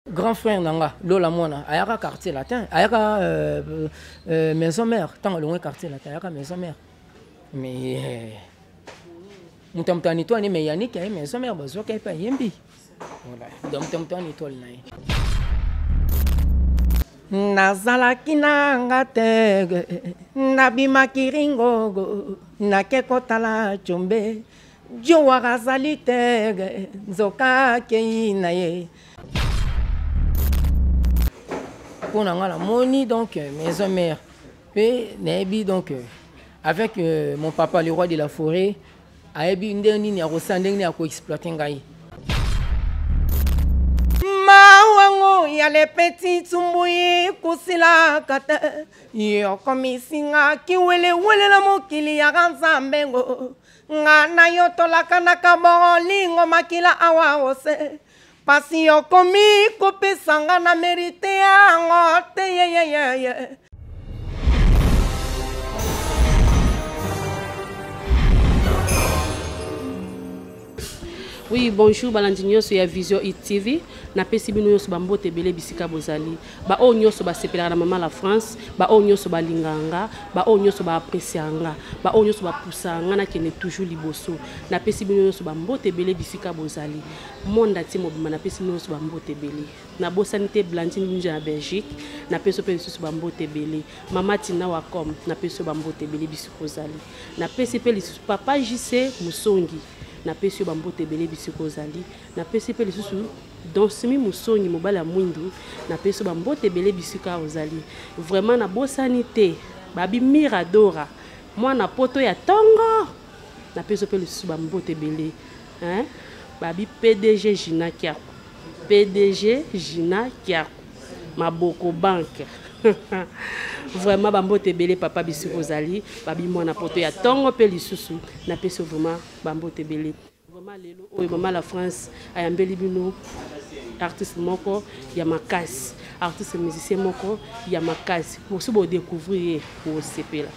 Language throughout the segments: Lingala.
Grand frère na nga Lola Mwana ayaka quartier latin, ayaka maison mère, ntango alongwe quartier latin ayaka maison mère. Mais moto ya moto ya étoile mais Yannick aye maison mère, bazwaki ye mpe ayembi. Voilà, donc moto ya moto ya étoile na ye. Nazalaki na nga te, nabimaki ringogo, nake kotala Tshombe. Jowara azali te, nzoka akei na ye. Mpo na nga namoni donc maison mère mpe nayebi donc avec mon papa le roi de la forêt ayebi ndenge nini akosala, ndenge nini akoexploite ngai. Mawango ya le petit tsumbuyi kosilaka te, yokomisinga kiwelewele na mokili ya nzambe ngo. Nga na yo tolakanaka bolingo makila awa ose. Pasi yokomi kopesa nga na merite yango te, ye, ye, ye, ye. Oui, bonjour balandi nyonso ya Vision ITV. Napesi bino nyonso ba mbote ebele bisika bozali. Ba oyo nyonso basepelaka na mama la France, ba oyo nyonso balingaka nga, ba oyo nyonso ba appréciaka nga, ba oyo nyonso bapusaka nga nakende toujours liboso. Napesi bino nyonso ba mbote ebele bisika bozali. Monde entier mobimba napesi bino nyonso ba mbote ebele. Nabosani te Blandine Ninja na Belgique, napesi mpe lisusu ba mbote ebele. Mama Tina Wacom, napesi yo ba mbote ebele bisika ozali. Napesi mpe lisusu Papa JC Musongi, napesi yo ba mbote ebele bisika ozali. Napesi mpe lisusu Donsimi Musongi, mobali ya mwindu, napesi yo ba mbote ebele bisika ozali. Vraiment nabosani te Babi Miradora, mwana poto ya tongo, napesi yo mpe lisusu ba mbote ebele. Hein? Babi PDG Gina Kiaku, PDG Gina Kiaku, Maboko Bank. Vraiment ba mbote ebele papa bisika ozali. Babi mwana poto ya tongo mpe lisusu napesi yo vraiment ba mbote ebele. Vraiment lelo oyo mama la France ayambeli bino artiste moko ya makasi, artiste musicien moko ya makasi. Bosi bo découvrir ye, bosepela.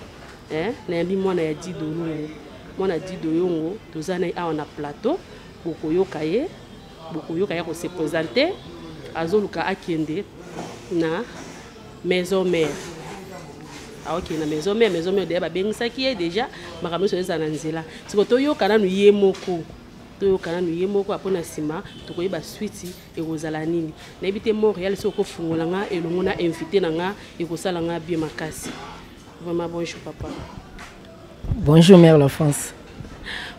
Hein? Nayambi mwana ya Dido Yongo. Mwana Dido Yongo toza na ye awa na plateau, bokoyoka ye, bokoyoka ye ko se présenter, azoluka akende na maison mère. Aokende na maison mère, maison mère d'ailleurs babengisaki ye déjà, makambo nyonso ezala na nzela. Siko toyoka nanu ye moko. Toyoka nanu ye moko, apo na nsima tokoyeba suite ekozala nini. Nayebi te Montréal soki okofungola nga elongo na invité na nga ekosala nga bien makasi. Vraiment bonjour papa. Bonjour mère la France.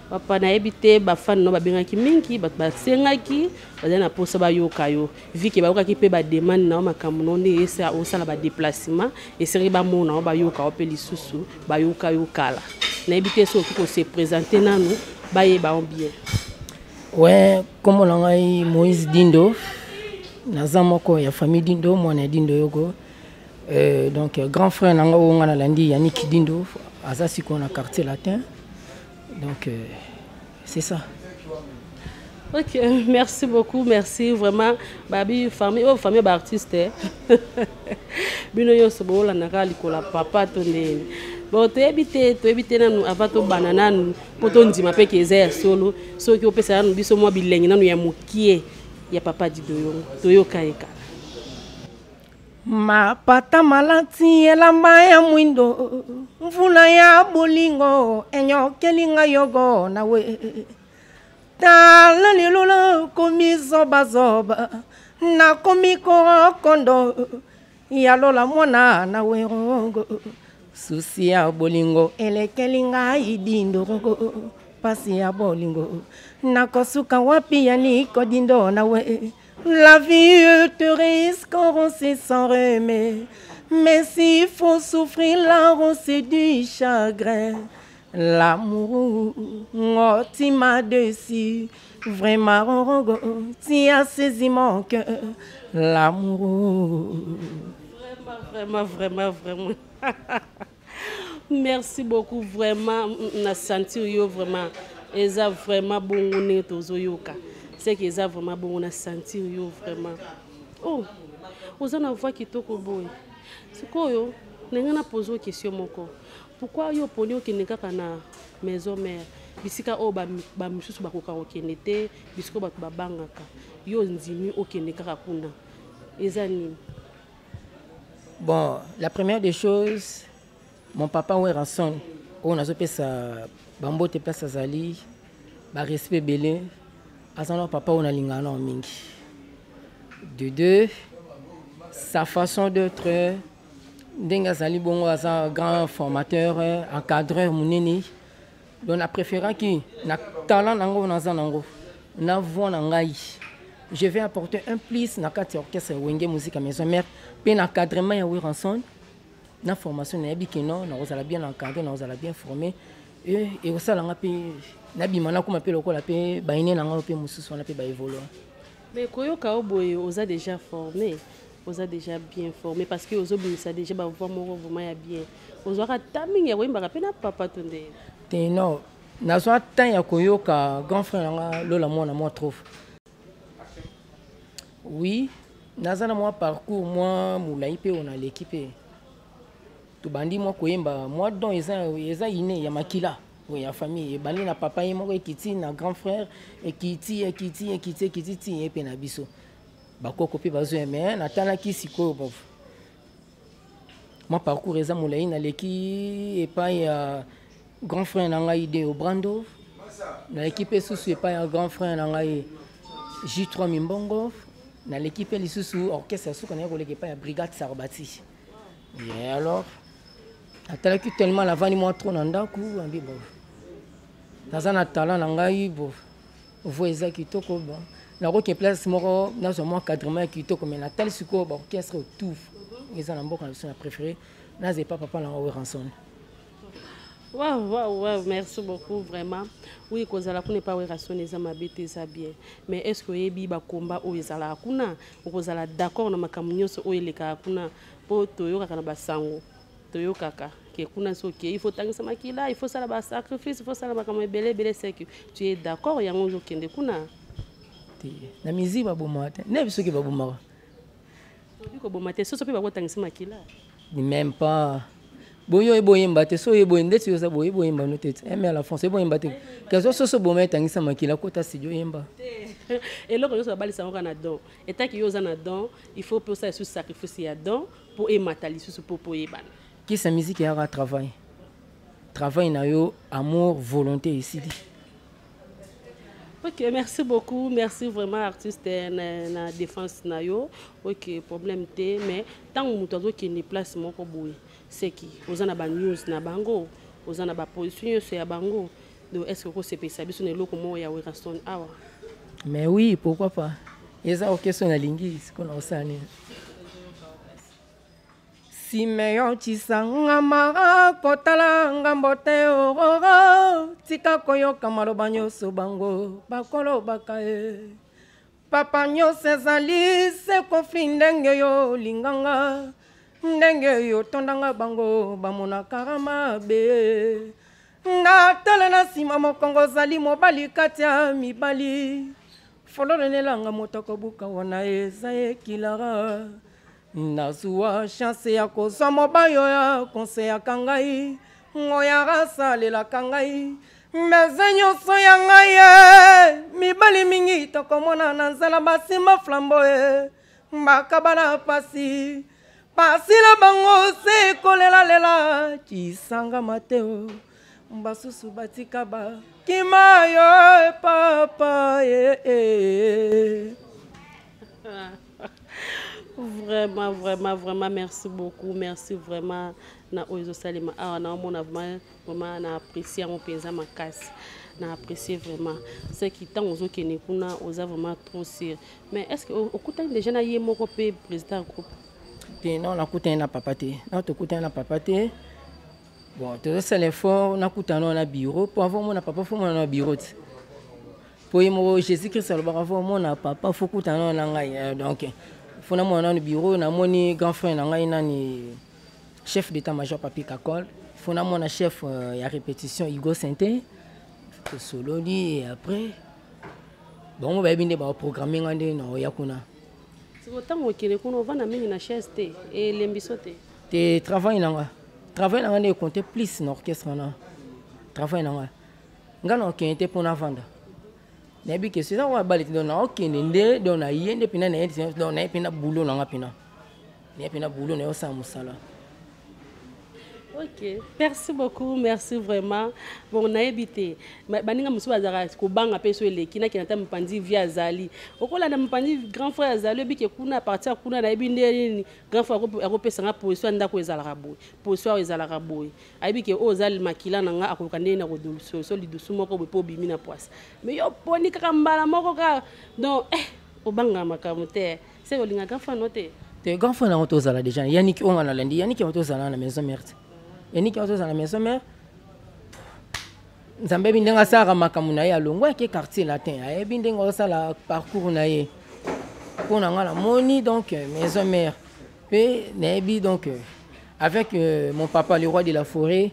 Papa nayebi te ba fan no babengaki mingi, bato basengaki bazali na posa bayoka yo. Vu que bayokaki mpe ba demande na yo makambo no nde esa osala ba déplacement, esengaki bamona yo bayoka yo mpe lisusu bayoka yo kala. Nayebi te soki okoki ko se présenter nanu bayeba yo bien. Ouais, kombo na ngai Moïse Dindo, naza moko ya famille Dindo, mwana ya Dindo Yogo. Donc grand frère na nga oyo nga nalandi Yannick Dindo aza sikoyo na quartier latin. Donc c'est ça. Ok, merci beaucoup, merci vraiment. Babi famille, oh famille ba artiste. Eh. Bino nyonso bolandaka likola papa to ndeni. Bon, toyebi te, toyebi te nanu avant tobanda nanu po tondima mpe ke eza ya solo. Soki opesa nanu biso mwa bilengi nanu ya mokie ya papa Dido Yongo, toyoka ye kala. Mapata malati elamba ya mwindo, mvula ya bolingo enyokeli nga yogo na we. Tala lelo nakomi zobazoba, nakomi kokondo ya lola mwana na werongo. Susi ya bolingo elekeli ngai dindongo, pasi ya bolingo nakosuka wapi ya liko dindo na we. La vie te risque, on s'en remet. Mais s'il faut souffrir, la c'est du chagrin. L'amour, oh, tu m'as déçu. Vraiment, oh, tu as saisi mon cœur. L'amour. Vraiment, vraiment, vraiment, vraiment. Merci beaucoup, vraiment. Na sentir yo vraiment. Eza vraiment bongo ndenge tozoyoka. C'est que eza vraiment bongo na sentir yo vraiment. Oh, oza na voix kitoko boye. Sikoyo, ndenge na pose question moko. Pourquoi yo poni okende kaka na maison mère? Bisika oyo ba misusu bakoka kokende te, bisika bato babangaka. Yo ndimi okende kaka kuna. Eza nini? Bon, la première des choses, mon papa Werrason, oyo nazopesa bambote place azali, barespect ebele, aza na papa oyo nalingaka nao mingi. De deux, sa façon d'être, ndenge azali bongo, aza grand formateur, encadreur monene. Donc na préféraki na talent nango naza nango na voix na ngai, je vais apporter un plus na kati ya orchestre Wenge Musique ya Maison Mère, mpe na encadrement ya Werrason, na formation. Nayebi ke non, nakozala bien encadré, nakozala bien formé, ekosalanga mpe nabima, nakoma mpe lokola mpe baine na ngai mpe mosusu wana mpe baévolua. Mais koyoka o boye, oza déjà formé, oza déjà bien formé, parce que ozobimisa déjà bavoix moko vraiment ya bien. Ozwaka ta mingi ya koyembaka mpe na papa to nde? Te, non, nazwa temps ya koyoka grand frère nanga Lola Mwana mwa trop. Oui, naza na mwa parcours mwa molai mpe oyo naleki mpe tobandi mwa koyemba mwa don eza ine ya makila oyo ya famille. Ebandi na papa ye moko, ekiti na grand frère, ekiti, ekiti, ekiti, ekiti ti ye mpe na biso bakoko mpe bazwa. Mais natalaki sikoyo, bon, mwa parcours eza molai. Naleki epai ya grand frère na ngai Deo Brando, naleki mpe susu epai ya grand frère na ngai J3 Mimbongo, naleki mpe lisusu orchestre ya suka naye koleka epai ya Brigade Sarbati. Et alors natalaki tellement navandi mwa trop na ndako, ambi bon, naza na talent na ngai, bon, voix eza kitoko, bon, nakoki place moko nazwa mwa encadrement ya kitoko. Mais natali sikoyo baorchestre tout eza na mboka na biso, na préféré naza epa papa na nga Werrason. Waouh, merci beaucoup vraiment. Oui, kozala kuna epa Werrason eza mabe te, eza bien. Mais est ce que oyebi bakomba oyo ezalaka kuna? Okozala d'accord na makambo nyonso oyo elekaka kuna? Mpo toyokaka na basango, toyokaka ke kuna soki il faut tangisa makila, il faut sala basacrifice, il faut sala makambo ebele ebele. C'est que tu es d'accord yango ozokende kuna? Te, na musique babomaka te. Neyebi soki babomaka. Oyebi koboma te, soso mpe bakotangisa makila. Même pas. Boyo oyeba oyemba te, so oyeba ndeti oza boye, oyeba oyemba no te. Eme à la France, oyeba oyemba te. Kazo soso boma, etangisa makila, kota studio, oyemba. Eloko nyonso babalisa yango kaka na don. Etaki yo oza na don, il faut mpe osala lisusu sacrifice ya don mpo emata lisusu, mpo oyebana. Kisa musique eyaka travail, travail na yo, amour, volonté, esili. Ok, merci beaucoup, merci vraiment artiste na défense na yo. Ok, problème te. Mais ntango moto azokende place moko boye, seki oza na banews na bango, oza na baposition nyonso ya bango. Donc est ce que okosepelisa biso na eloko moko ya Werrason awa? Mais oui, pourquoi pas? Eza orchestre nalingi. Sikoyo na osala nini? Simeon Cisangama, kotala ngambo te, ororo, tika koyoka maloba nyonso bango bakolobaka ye. Papa, nyonso ezali se conflit. Ndenge yo olinganga, ndenge yo tondanga, bango bamonaka mabe. Natala na nsima, mokongo, ozali mobali kati ya mibali. Fololo nelanga moto akobuka wana eza ekilara. Nazwa chance ya kozwa mobali oyo akonseyaka ngai, oyo asalelaka ngai meze nyonso ya ngai ye. Mibali mingi tokomona na nzela basimba flambeau ye, bakabana pasi pasi na bango se kolelalela. Kisanga Mateo, basusu batika bakima yo, papa ye. Vraiment, vraiment, vraiment, merci beaucoup, merci vraiment na oyo ezosalema awa. Naomona vraiment, vraiment na apprécie yango mpenza makasi, na apprécie vraiment. C'est que ntango ozokende kuna, oza vraiment trop sûr. Mais est ce que okutani déjà na ye moko mpe président ya groupe? Te, non, nakutani na papa te, na tokutani na papa te. Bon, tozosala effort nakutana na bureau, po avant omona papa, faut mona na bureau te, po ye moko Jésus Christ alobaka: faut omona papa, faut kutana na ngai. Donc faut namona nano bureau, namoni grand frère na ngai nani, chef d'état major Papi Kakol, faut namona chef ya répétition Hugo Sinte, tosololi, et après bango bayebi nde baprogramme nga nde na oya kuna. Siko ntango okende kuna, ovanda mingi na chaise te, elembiso te? Te, travail na nga, travail na nga nde ecompte plus na orchestre wana. Travail na nga, nga na okende te mpo navanda. Nayebi ke eza kaka bale te, donc naokende nde, donc naye nde mpena naye, donc naye mpena boulot na nga, mpena naye mpena boulot, naye osala mosala. Ok, merci beaucoup, merci vraiment. Bon, nayebi te, baninga mosusu bazalaka kobanga mpe so eleki nakende ata mopanzi vie azali okolanda mopanzi grand frère azali oyebi ke kuna partir ya kuna nayebi nde nini grand frère akopesa nga position ya ndako ezalaka boye, position awa ezalaka boye, ayebi ke oyo oza makila na nga akoluka ndenge na kodoluso lidusu moko boye mpo obimi na poisa. Mais yo poni kaka mbala moko kaka, donc obangaka makambo te, se olinga grand frère no te? Te, grand frère nango tozala déjà Yaniki oyo nga nalandi Yaniki yango tozala na maison mère te, Yaniki yango tozala na maison mère. Nzambe ayebi ndenge asalaka makambo na ye, alongwa ake Quartier Latin, ayebi ndenge osala parcours na ye. Mpo na nga namoni donc maison mère mpe nayebi donc avec mon papa le roi de la forêt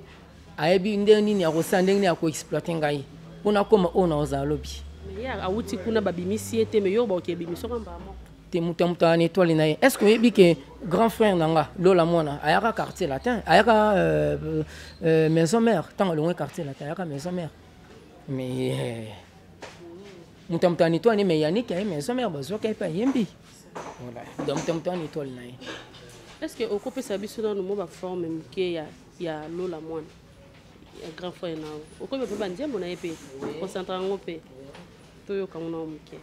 ayebi ndenge nini akosala, ndenge nini akoexploite ngai mpo nakóma oyo naozala lobi. Ye awuti kuna, babimisi ye te, mais yo baoke ebimisoka mbala moko. Te, moto ya moto na étoile na ye. Est ce que oyebi ke grand frère na nga Lola Mwana ayaka Quartier Latin, ayaka maison mère? Ntango alongwe Quartier Latin, ayaka maison mère, mais moto ya moto na étoile ne, mais Yannick aye maison mère, bazwaka ye mpe ayembi. Voilà, donc moto ya moto na étoile na ye. Est ce que okopesa biso nano mo baforme moke ya Lola Mwana ya grand frère na yo? Okoyeba mpe banzembo na ye mpe concentre yango mpe toyoka ngo nao moke.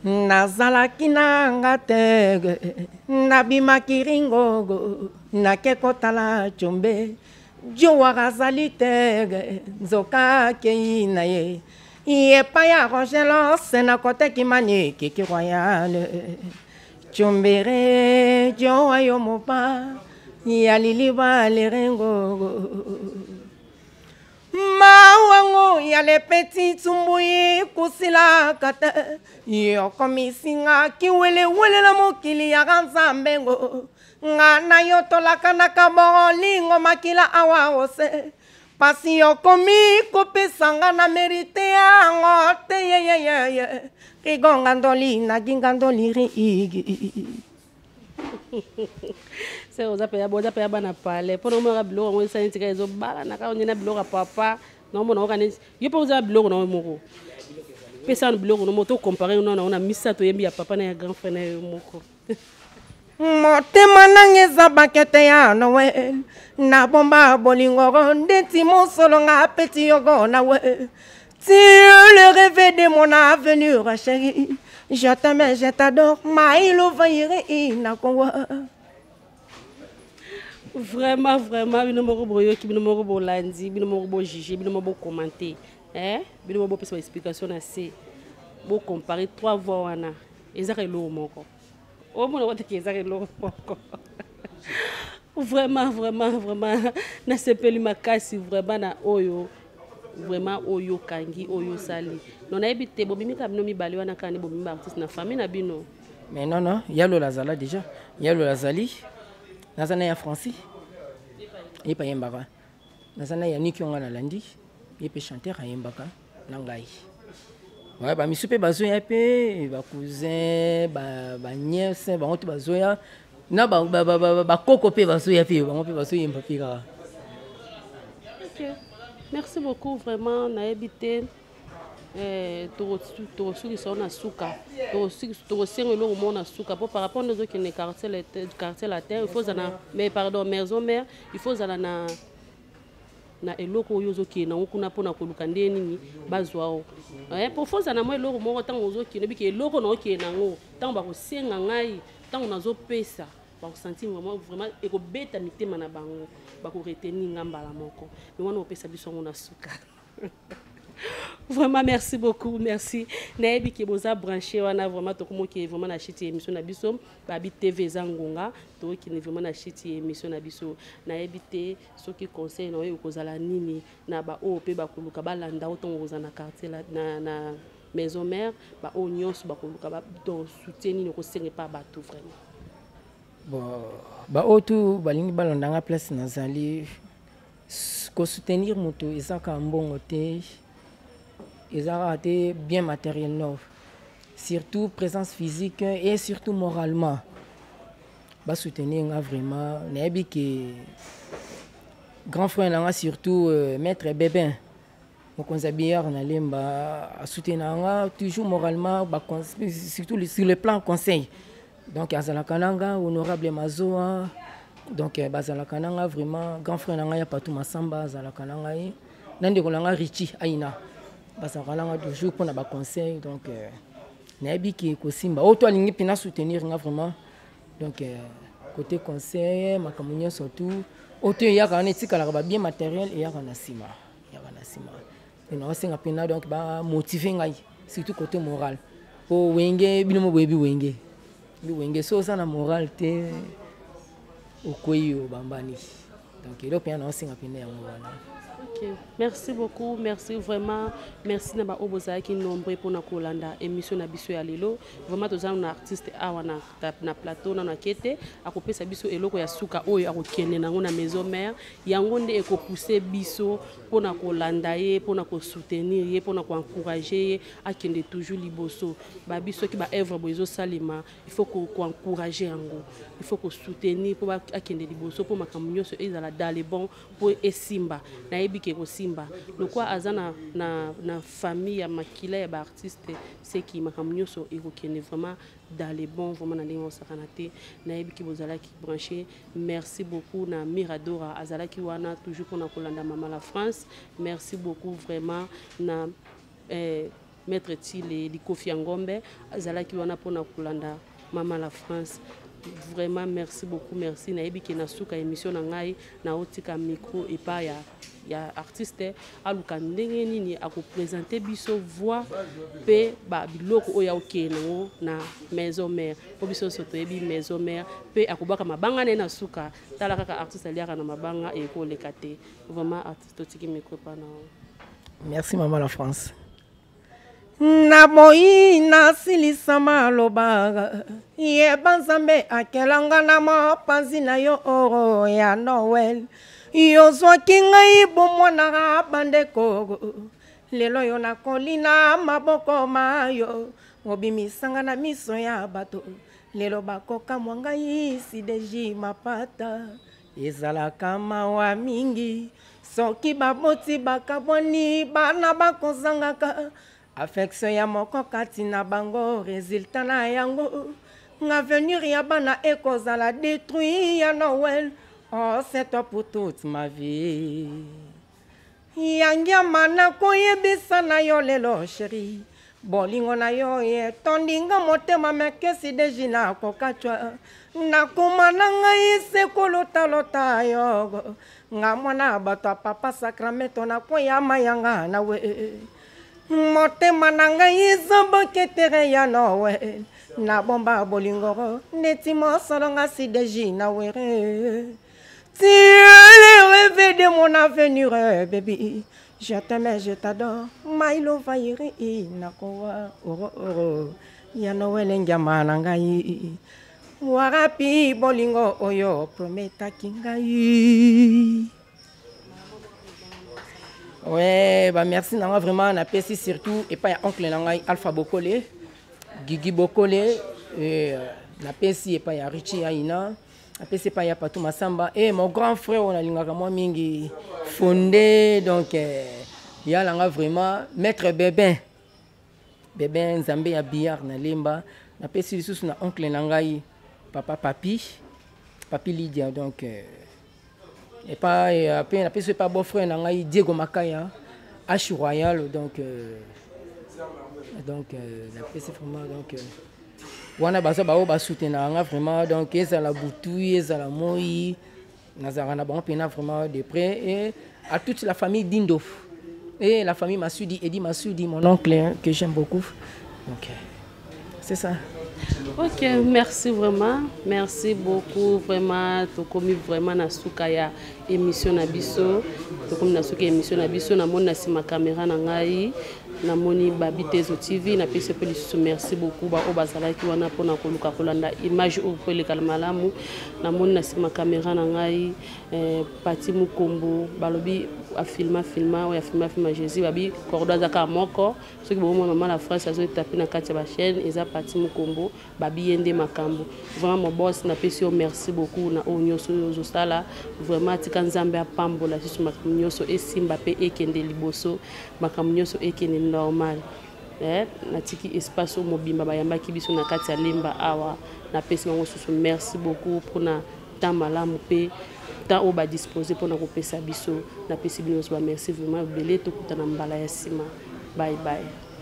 Nazalaki nanga te, nabimaki ringogo, nake kotala Tshombe Jowaka azali te, nzoka akei na ye epai ya Rogelos na koteki mani kiki royal. Tshombere Jowa yo mopa ya liliba lerengogo mawango ya le petit tsumbuyi kosilaka te, yokomisinga kiwelewele na mokili yaka Nzambe ngo nga na yo tolakanaka bolingo makila awa ose pasi yokomi kopesanga na merite yango te yeyeyeye rigonga ndoli naginga ndoli riigi. Se oza mpe oza mpe ya bana pale mpo na omonaka biloko yango esali ntika ezobalana kaka onye na biloko ya papa naomona oka neti yo mpe oza na biloko na yo moko. Pesa wana biloko no moko, tocompare no nango na misato oyembi ya papa na ya grand frère na yo moko. Motema nanga eza bakete ya Noel, nabomba bolingo ndeti mosolo nga apeti yogo na we. Tu es le rêve de mon avenir, chérie. Je t'aime, je t'adore, mailo vaire nakowa. Vraiment, vraiment, bino moko boyoki, bino moko bolandi, bino moko bojuge, bino moko bocommenter, eh? Bino moko bopesa baexplication na se, bocompare trois voix wana, ezaka eloko moko, omona koteke ezaka eloko moko. Vraiment, vraiment, vraiment, nasepeli makasi vraiment na oyo vraiment oyo okangi, oyo osali. Non, nayebi te, bobimi kaka bino mibale wana kaka nde bobimi baartiste na famille na bino? Mais non, non, ya Lola azala déjà, ya Lola azali, naza na ya Francis, ye mpe ayembaka, naza na Yaniki onga nalandi, ye mpe chanteur ayembaka na ngai. Ouais, bamisu mpe bazoya mpe bacousin, baniese bango te bazoya na bakoko mpe bazoya mpe bango mpe bazoyemba mpe kaka. Ok, merci beaucoup vraiment. Nayebi te, tokosukisa o na suka, tokosenga eloko moko na suka mpo par rapport nde ozokende Quartier Latin, il faut ozala, mais pardon, maison mère, il faut ozala na eloko oyo ozokende nango kuna mpona koluka nde nini bazwa o po fo ozala na mwa eloko moko ntango ozokende, obiki eloko na okende nango, ntango bakosenga ngai, ntango nazopesa, bakosentir vraiment, vraiment ekobeta mitema na bango, bakoretenir nga mbala moko. Mais wana opesa biso yango na suka. Vraiment, merci beaucoup, merci. Nayebi ke boza branché wana. Vraiment, tokomoki vraiment na chiti émission na biso Babi TV, eza ngonga tokokende vraiment na chiti émission na biso. Nayebi te soki conseil na oyo ekozala nini na baoyo mpe bakoluka balanda o ntongo kozala na quartier na maison mère, baoyo nyonso bakoluka ba, donc soutien nini okosenga epa bato vraiment? Bon, baoyo tu balingi balanda nga place nazali, kosoutenir moto eza kaka mbongo te, eza kaka te bien matériel, non, surtout présence physique et surtout moralement basoutenir nga vraiment. Nayebi ke grand frère na nga, surtout maître Bébin. Mokonzi ya billard na Lemba asoutenaka nga toujours moralement, ba surtout sur le plan conseil. Donc azalaka na nga honorable Mazoa. Donc bazalaka na nga vraiment grand frère na ngai ya Patou Masamba azalaka na ngai. Na ndeko na nga Richie Aina. Bazalaka na nga toujours mpona ba conseil. Donc nayebi ke kosimba. Oyo to alingi mpena soutenir nga vraiment. Donc côté conseil makambo nyonso tout oyo to eyaka wana etikalaka ba bien matériel eyaka na nsima. Yaka na nsima. Naosenga mpena donc ba motiver ngai surtout côté moral. Po wenge bino mo boyebi wenge. Bi wenge so oza na moral te okwei yo bambani. Donc eloko mpena naosenga mpena yango wana. Ok, merci beaucoup, merci vraiment, merci na ba oyo bozalaki nombre mpona kolanda émission na biso ya lelo. Vraiment toza na artiste awa na plateau nano akete akopesa biso eloko ya suka oyo akokende nango na maison mère. Yango nde ekopousse biso mpona kolanda ye, mpona kosoutenir ye, mpona koencourager ye akende toujours liboso. Ba biso soki ba œuvre boye ezosalema, il faut koencourager yango, il faut kosoutenir mpo akende liboso, mpo makambo nyonso ezala dans le bon, mpo esimba. Nayebi ke kosimba lokwa aza na famille ya makila ya ba artiste, seki makambo nyonso ekokende vraiment dans le bon, vraiment na ndenge osakana te. Nayebi ke bozalaki branché. Merci beaucoup na Miradora azalaki wana toujours mpona kolanda Mama la France. Merci beaucoup vraiment na Maître Tile Likofi ya Ngombe azalaki wana mpona kolanda Mama la France. Vraiment merci beaucoup, merci. Nayebi ke na suka émission na ngai naotika micro epai ya artiste aluka ndenge nini akoprésente biso voix mpe ba biloko oyo akokende nango na maison mère, mpo biso nyonso toyebi maison mère mpe akobwaka mabanga na ye na suka. Tala kaka artiste aliaka na mabanga ekoleka te. Vraiment artiste, totiki micro epa na yo. Merci Mama la France. Naboyi nasilisa maloba, yeba Nzambe akelanga na mopanzi na yo oro ya Noel. Yozwaki ngai bomwana bandeko, lelo yo nakoli na maboko mayo, obimisanga na miso ya bato, lelo bakokamwa ngai sideji mapata. Ezalaka mawa mingi soki baboti bakabwani, bana bakozangaka affection ya moko kati na bango. Résultat na yango, avenir ya bana ekozala détruit. Ya Noël, oh, c'est toi pour toute ma vie. Yangiama nakoyebisa na yo lelo chéri, bolingo na yo etondinga motema mekesi deji nakokatwa nakoma na ngai sekolotalota yo nga mwana bato ya papa Sacramento nakoyama yanga na we motema na ngai eza boketere ya Noel nabomba bolingo neti mosolo nga si deji na were. Tu es le rêve de mon avenir, baby. Je t'aime, je t'adore. My love, nakowa oro oro. Ya Noël ngiama na ngai. Warapi bolingo oyo prometaki ngai. Ouais, bah merci nanga vraiment napesi surtout epai ya oncle na ngai Alpha Bokole, Gigi Bokole, et napesi epai ya Richie Aina, apesi epai ya Patou Masamba et mon grand frère oyo nalingaka mwa mingi Fondé. Donc ya nanga vraiment maître Bébin Bébin Nzambe ya billard na Lemba. Napesi lisusu na oncle na ngai papa Papi Papi Lydia. Donc epa pe napesi epa beau frère na ngai Diego Makaya H Royal. Donc napesi vraiment donc wana baza baoyo basoutenaka nga vraiment. Donc ezala butu, ezala moi, nazalaka na bango mpena vraiment de près. Et à toute la famille Dindo et la famille Masudi, Edi Masudi, mon oncle, hein, que j'aime beaucoup. Donc c'est ça. Ok, merci vraiment. Merci beaucoup vraiment. Tokomi vraiment na suka ya émission na biso. Tokomi na suka ya émission na biso na mona sima caméra na ngai. Namoni Babi Tezo TV, napesi mpe lisusu merci beaucoup baoyo bazalaki wana mpona koluka kolanda image oyo mpo elekala malamu. Namoni na nsima kamera na ngai eh, Pati Mukombo, balobi afilma filma oyo afilma filma Jésus, babi cordo aza kaka moko. Soki bomona mama la France azoetape na kati ya bachaîne, eza Pati Mukombo, babi ye nde makambo. Vraiment mon boss, napesi yo merci beaucoup na oyo nyonso oyo ozosala. Vraiment tika Nzambe apambola susu makambo nyonso esimba mpe ekende liboso, makambo nyonso ekende normal. Natiki espace oyo mobimba bayambaki biso na kati ya Lemba awa, napesi bango susu merci beaucoup mpona temps malamu mpe temps oyo badispose mpona kopesa biso. Napesi bino nyonso ba merci vraiment ebele. Tokutana mbala ya nsima. Bye bye.